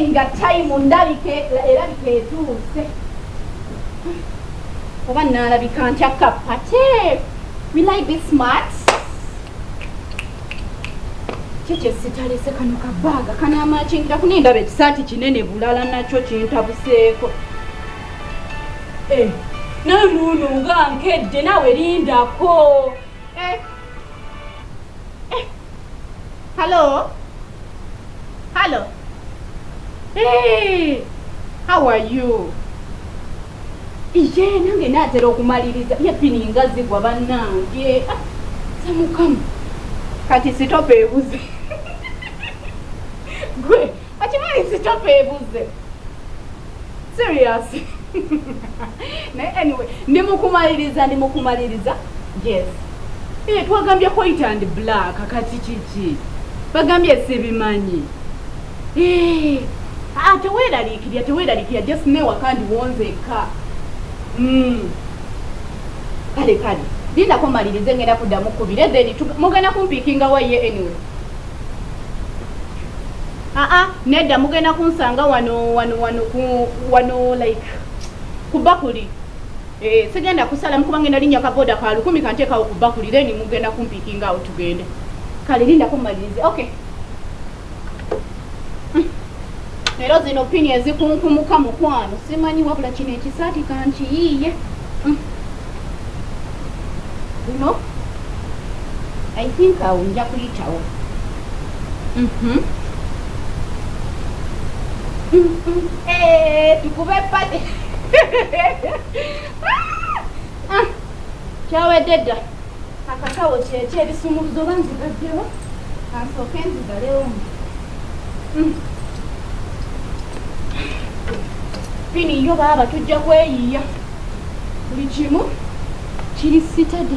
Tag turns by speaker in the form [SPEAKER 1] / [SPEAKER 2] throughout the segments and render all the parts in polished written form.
[SPEAKER 1] Naye nga time ndabika erabika etuuse. Oba naalabika ntya kapate? Will I be smart? Kiki sitalese kano kabaaga kanamakingira kune ndaba ekisaati kinene bulala nakyo kintabuseeko. Eh, nawe nuunu nga nkedde nawe lindako. Eh. Eh. Hello? Hello? Hey, how are you? Iye nange naatera okumaliriza ye pini nga zigwa bannange. Ah, Samukamu. Kati sitopa ebuze. Gwe, okimanyi sitopa ebuze. Serious. Naye anyway, ndi mukumaliriza, ndi mukumaliriza. Yes. Eh, twagambye white and black kati kiki? Bagambye sibimanyi. Eh, ah, teweeraliikirira, teweeraliikirira, just newaka ndiwonzeka. Kale kale. Lindako malirize ngenda kuddamu kubire then mugenda kumpikinga wa ye anyway. Ah ah, nedda mugenda kunsanga wano wano wano ku wano like ku bakuli. Eh, sigenda kusala kuba ngenda linnya kaboda ka 1000 kanteekawo ku bakuli then mugenda kumpikinga awo tugende. Kale lindako malirize. Okay. Leero zino pini ezikunkumuka mukwano simanyi wabula kino ekisaati kankiyiiye. Luno I think awo nja kuyitawo. Eh, tukube pate. Ah, kyawedde dda. Akakawo kyekyo ebisumuluzo oba nzigaddewo kansooke nzigalewo. Pini yo baaba tujja kweyiiya buli kimu kiri sitade.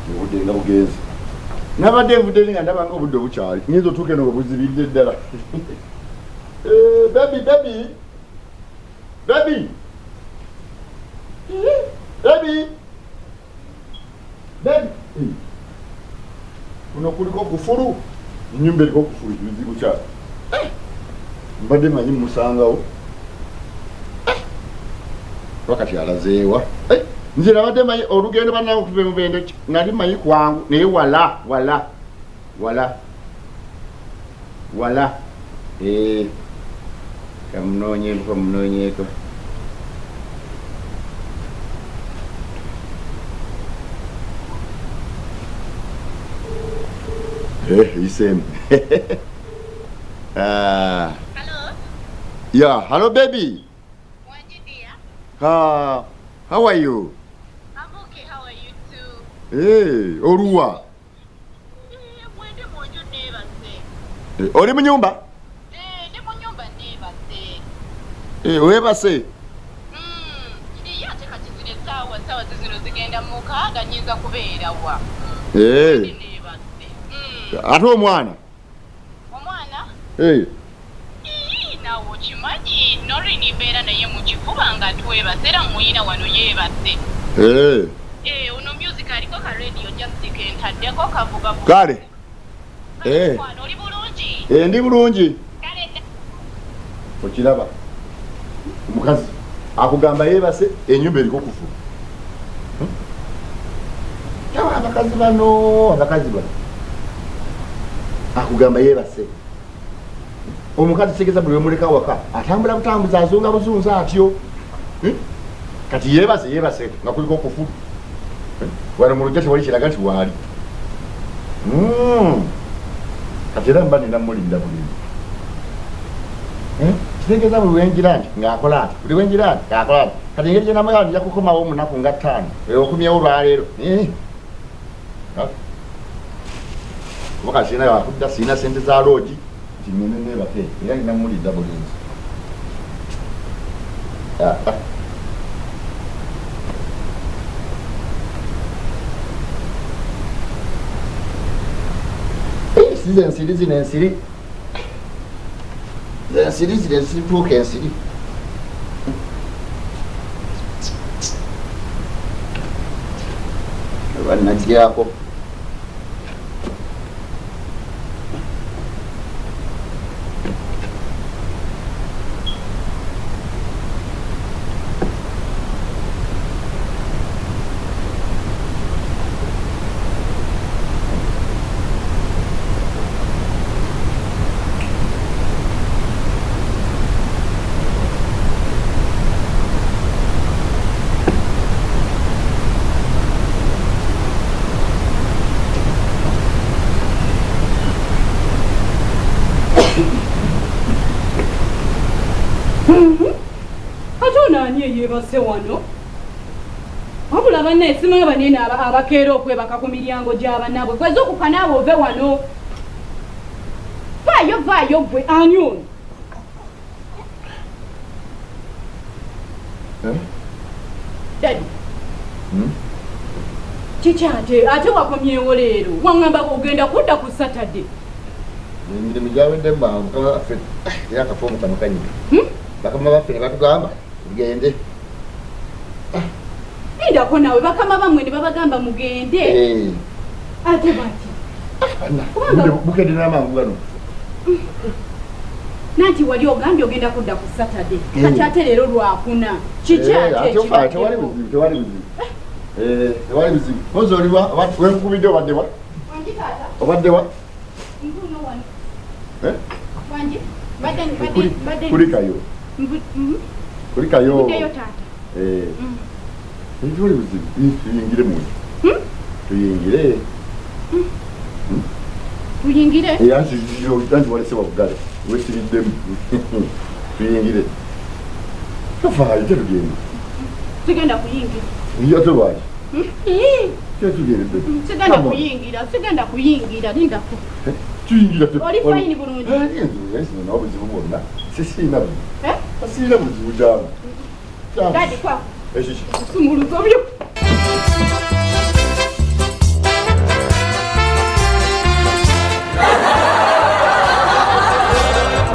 [SPEAKER 2] Obudde nga bugenze. Nabadde nvudde nga ndaba nga obudde bukyali. Nyinza otuuka eno nga buzibidde ddala. Eh, baby, baby. Baby. Baby. Baby. Kuno kuliko kufulu. Ennyumba eriko kufulu kizibu kya. Mbadde manyi musangawo. Wakati alazeewa. Nze nabadde manyi olugendo bannange okuva e Mubende nali manyi kwangu naye wala wala wala wala. Kamunoonyeeko kamunoonyeeko. Iseemu.
[SPEAKER 3] Hello?
[SPEAKER 2] Yeah, hello baby.
[SPEAKER 3] Wanji dear.
[SPEAKER 2] How are you?
[SPEAKER 3] I'm okay, how are you too?
[SPEAKER 2] Hey, Oruwa.
[SPEAKER 3] Mwende munju neebase.
[SPEAKER 2] Oli mu nyumba?
[SPEAKER 3] Ndi mu nyumba neebase.
[SPEAKER 2] Weebase?
[SPEAKER 3] Ye ate kati zino essaawa, essaawa zino zigenda 6 nnyinza kubeera wa? Ndi neebase.
[SPEAKER 2] Ate omwana?
[SPEAKER 3] Omwana? Naawe okimanyi Norini mbeera naye mu kifuba nga twebase era muyina wano yeebase. Ono music aliko ka radio just kentaddeko kavuga.
[SPEAKER 2] Kale.
[SPEAKER 3] Oli bulungi?
[SPEAKER 2] Ndi bulungi. Okiraba omukazi akugamba yeebase ennyumba eriko kufulu. Abakazi bano, abakazi bano akugamba yeebase. Omukazi kitegeeza buli lwemuleka waka atambula butambuzi azunga buzunza atyo. Kati yeebase yeebase nga kuliko okufulu. Wano mu luggya tewali kiraga nti waali. Kati era mba nina mulinda bulinzi. Kitegeeza buli lwengira nti ng'akola ati, buli lwengira nti ng'akola ati. Kati engeri gye namugamba nja kukomawo mu nnaku nga 5, okumyewo olwaleero. Kuba kati sirina wakudda, sirina ssente za loogi nti ngende neebake era nina mulinda bulinzi. Size ensiri zino ensiri ensiri zino ezituuka ensiri oba najjako.
[SPEAKER 1] Ate ono ani eyeebase wano? Wabula bannaye simanyi banene abakeera okwebaka ku miryango gy'abannaabwe. Gwe zuukuka naawe ove wano. Vaayo vaayo gwe ani ono? Daddy. Kiki ate ate wakomyewo leero? Waŋŋamba ogenda kudda ku Saturday.
[SPEAKER 2] Emirimu gyawedde mangu mukama waffe era akafoomu kano kanyiga. Bakama baffe ne batugamba tugende.
[SPEAKER 1] Lindako naawe bakama bammwe ne babagamba mugende. Ate bati?
[SPEAKER 2] Bukedde n'amangu gano.
[SPEAKER 1] Nanti wali ogambye ogenda kudda ku Saturday. Kati ate leero Lwakuna. Kiki ate
[SPEAKER 2] ekibaddewo? Tewali buzibu, tewali buzibu. Tewali buzibu. Mpozi oliwa wenkubidde obadde wa?
[SPEAKER 1] Wangi taata.
[SPEAKER 2] Obadde wa?
[SPEAKER 1] Nkuno wano. Wangi? Badde.
[SPEAKER 2] Kulikayo. Kulikayo.
[SPEAKER 1] Kuddeyo taata.
[SPEAKER 2] Tewali buzibu. Tuyingire mu nju. Tuyingire.
[SPEAKER 1] Tuyingire?
[SPEAKER 2] Anti walese waggale. Wesiriddemu. Tuyingire. Tofaayo tetugenda.
[SPEAKER 1] Sigenda kuyingira.
[SPEAKER 2] Ate lwaki? Tetugende.
[SPEAKER 1] Sigenda kuyingira, sigenda kuyingira, lindako.
[SPEAKER 2] Tuyingira.
[SPEAKER 1] Oli fayini bulungi.
[SPEAKER 2] Nze obuzibu bwonna. Sisiina buzibu. Sisiina buzibu jangu.
[SPEAKER 1] Daddy kwa.
[SPEAKER 2] Ekiki?
[SPEAKER 1] Sumuluzo byo.